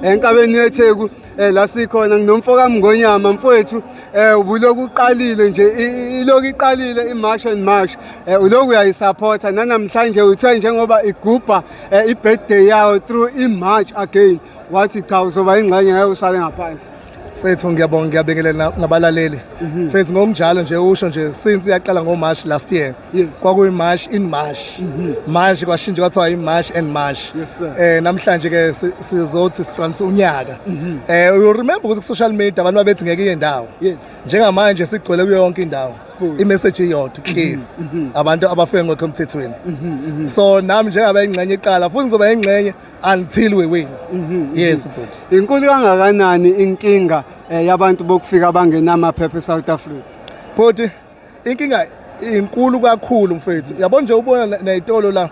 Enkabeni yeTheku la sikhona nginomfo kaMngonyama mfowethu. Ubuloku uqalile nje, iloku iqalile i-March and March, uloku uyayisupporta nanamhlanje. Uthe njengoba igubha i-birthday yawo through i-March again, wathi cha, uzoba ingxenye, ngeke usale ngaphandle. Mfethu, ngiyabonga, ngiyabingelela nabalaleli. Mfethu, ngokunjalo nje usho nje, since yaqala ngo-March last year, kwakuyi-March in March. Manje kwashintsha kwathiwa i-March and March. Yes, sir. Namhlanje ke sizothi sihlukanisa unyaka. You remember ukuthi ku-social media abantu babethi ngeke iye ndawo. Njengamanje sigcwele kuyo yonke indawo. I-message iyodwa, clear. Abantu abafike ngekho emthethweni. So nami njengabe ingxenye iqala futhi ngizoba ingxenye until we win. Yes, mfethu. Inkulu kangakanani inkinga yabantu bokufika abangenamaphepha eSouth Africa? Bhuti, inkinga inkulu kakhulu, mfethu. Yabo nje, ubona ney'tolo la.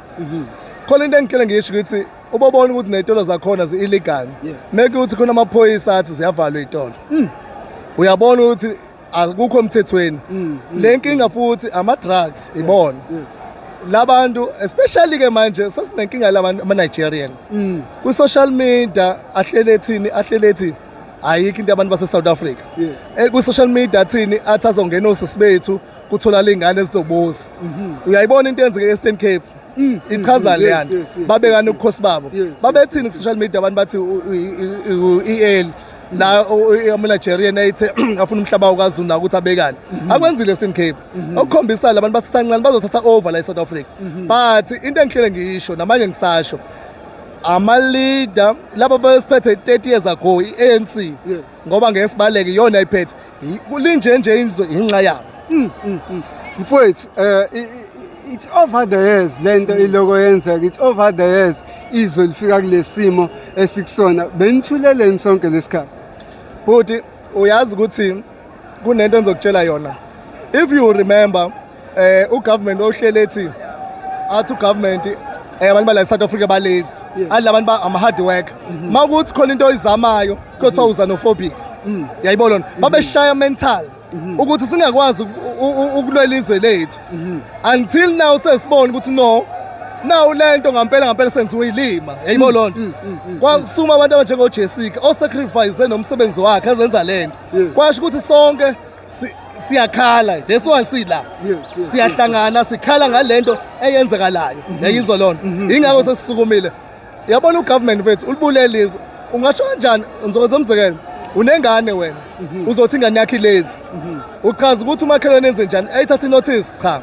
Khona into engikele ngisho ukuthi ubobona ukuthi ney'tolo zakhona zi-illegal. Meke ukuthi khona amaphoyisa athi ziyavalwa iy'tolo. Uyabona ukuthi akukho emthethweni. Le nkinga futhi ama-drugs ibona. Labantu, especially ke manje sesinenkinga labantu ama-Nigerian. Ku-social media ahlele ethini, ahlele ethi ayikho into abantu base-South Africa. Ku-social media athini, athi azongena osisi bethu kutholakala iy'ngane ezizobuza. Uyayibona into eyenzeke e-Eastern Cape, ichaza leya nto. Babekani ubukhosi babo. Babethini ku-social media abantu? Bathi u-EL la ama-Nigerian ayithe afuna umhlaba kaZulu nawo ukuthi abekane. Akwenzile e-Eastern Cape okukhombisa labantu basesancane bazothatha over la e-South Africa. But into engihlele ngiyisho namanje ngisasho, ama-leader laba besiphethe 30 years ago, i-ANC, ngoba ngeke sibaleke, iyona ayiphethe. Linje nje izwe inxa yabo. Mfowethu, it's over the years lento iloko yenzeka, it's over the years izwe lifika kulesimo esikusona. Benithuleleni sonke lesikhathi? Bhuti, uyazi ukuthi kunento engizokutshela yona. If you remember, ugovernment ohlele ethi, athi ugovernment abantu bala eSouth Africa balezi, athi labantu ba ama hard work. Makuthi khona into oyizamayo, kuthiwa u-xenophobic. Yayibona lona, babeshaya mental ukuthi singakwazi ukulwela izwe lethu until now sesibona ukuthi no, now lento ngampela ngampela senziwe ilima. Yayibona lonto, kwasuma abantu abanjengo Jessica osacrifice nomsebenzi wakhe azenza lento. Kwasho ukuthi sonke siyakhala, that's why sila. Siyahlangana, sikhala ngalento eyenzekalayo. Yayizwa lonto, ingakho sesisukumile. Yabona, ugovernment wethu ulibulele izwe. Ungasho kanjani? Ngizokwenza umzekelo. Unengane wena, uzothi ingane yakho ilezi, uchaza ukuthi umakhelwane enze njani, ayithatha inotice? Cha,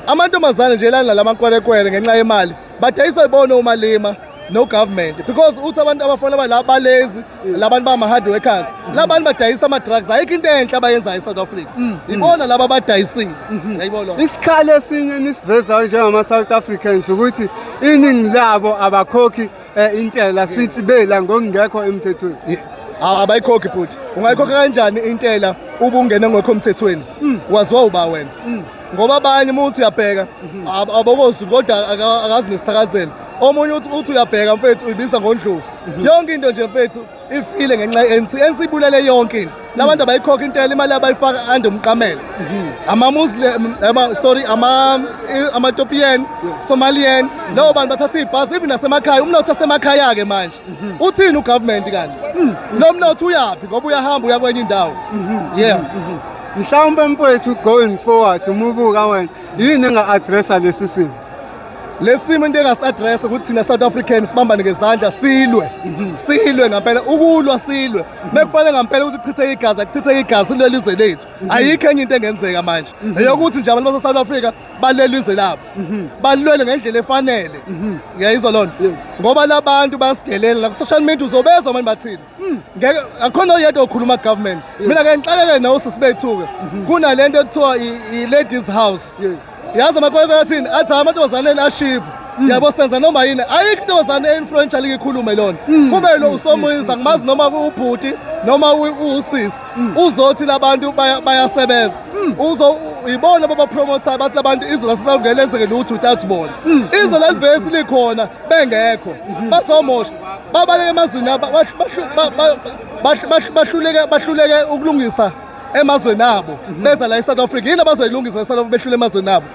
amantombazane nje lana lamankwerekwere ngenxa yemali badayisa ibona umalima no government, because uthi abantu abafana bala balezi, labantu bama hard workers, labantu badayisa ama drugs. Ayikho into enhle abayenzayo eSouth Africa. Ibona laba abadayisile, yayibona. Isikhalo esinye nisivezayo njengama-South Africans ukuthi iningi labo abakhokhi intela sithi bela ngokungekho emthethweni. Abayikhokhi futhi. Ungayikhokha kanjani intela ubungena ngekho emthethweni? Waziwa uba wena? Ngoba abanye uma uthi uyabheka abokozulu, kodwa akazi nesithakazelo. Omunye uthi uyabheka, mfethu, uyibiza ngondlovu. Yonke into nje, mfethu, ifile ngenxa ye-ANC. ANC ibulele yonke into. Labantu abayikhokha intela, imali abayifaka under umqamelo. Ama-Muslim, ama, sorry, ama-Ethiopian, Somalian, labo bantu bathatha ibhasi even nasemakhaya. Umnotho asemakhaya-ke manje uthini ugovernment kanti? Lo mnotho uyaphi? Ngoba uyahamba uya kwenye indawo, yeah. Mhlawumbe, mfowethu, going forward, uma ubuka wena, yini enga-addressa lesi simo? Lesimo, into engasi-address ukuthi thina South Africans sibambane ngezandla, silwe, silwe ngampela, ukulwa silwe mekufanele ngampela ukuthi kuchitheke igazi, akuchitheke igazi, silwele izwe lethu. Ayikho enye into engenzeka manje eyokuthi nje abantu base-South Africa balwele izwe labo, balwele ngendlela efanele. Ngiyayizwa loo nto. Ngoba labantu bayasidelela la ku-social media, uzobezwa manje bathini. Ngeke akhona oyedwa okhuluma government. Mina ke ngixakeke nosisi bethu-ke kunalento ekuthiwa i-ladies house. Yazi amakwekwe athini? Athi amantombazaneni ashiphu, yabo, senza noma yini. Ayikho intombazane e-influential ikhulume lona. Kube lo uSomizi, angimazi noma kuwubhuti noma uwusisi, uzothi labantu bayasebenza. Uzo ibona ababapromothayo, bathi labantu izwe lasesangene lenzeke lutho without bona. Izwe lalivesi likhona bengekho, bazomosha, babaleke emazweni abo, bahluleke ukulungisa emazweni abo, beza la e-South Africa. Yini abazoyilungisa e-South Africa behlule emazweni abo?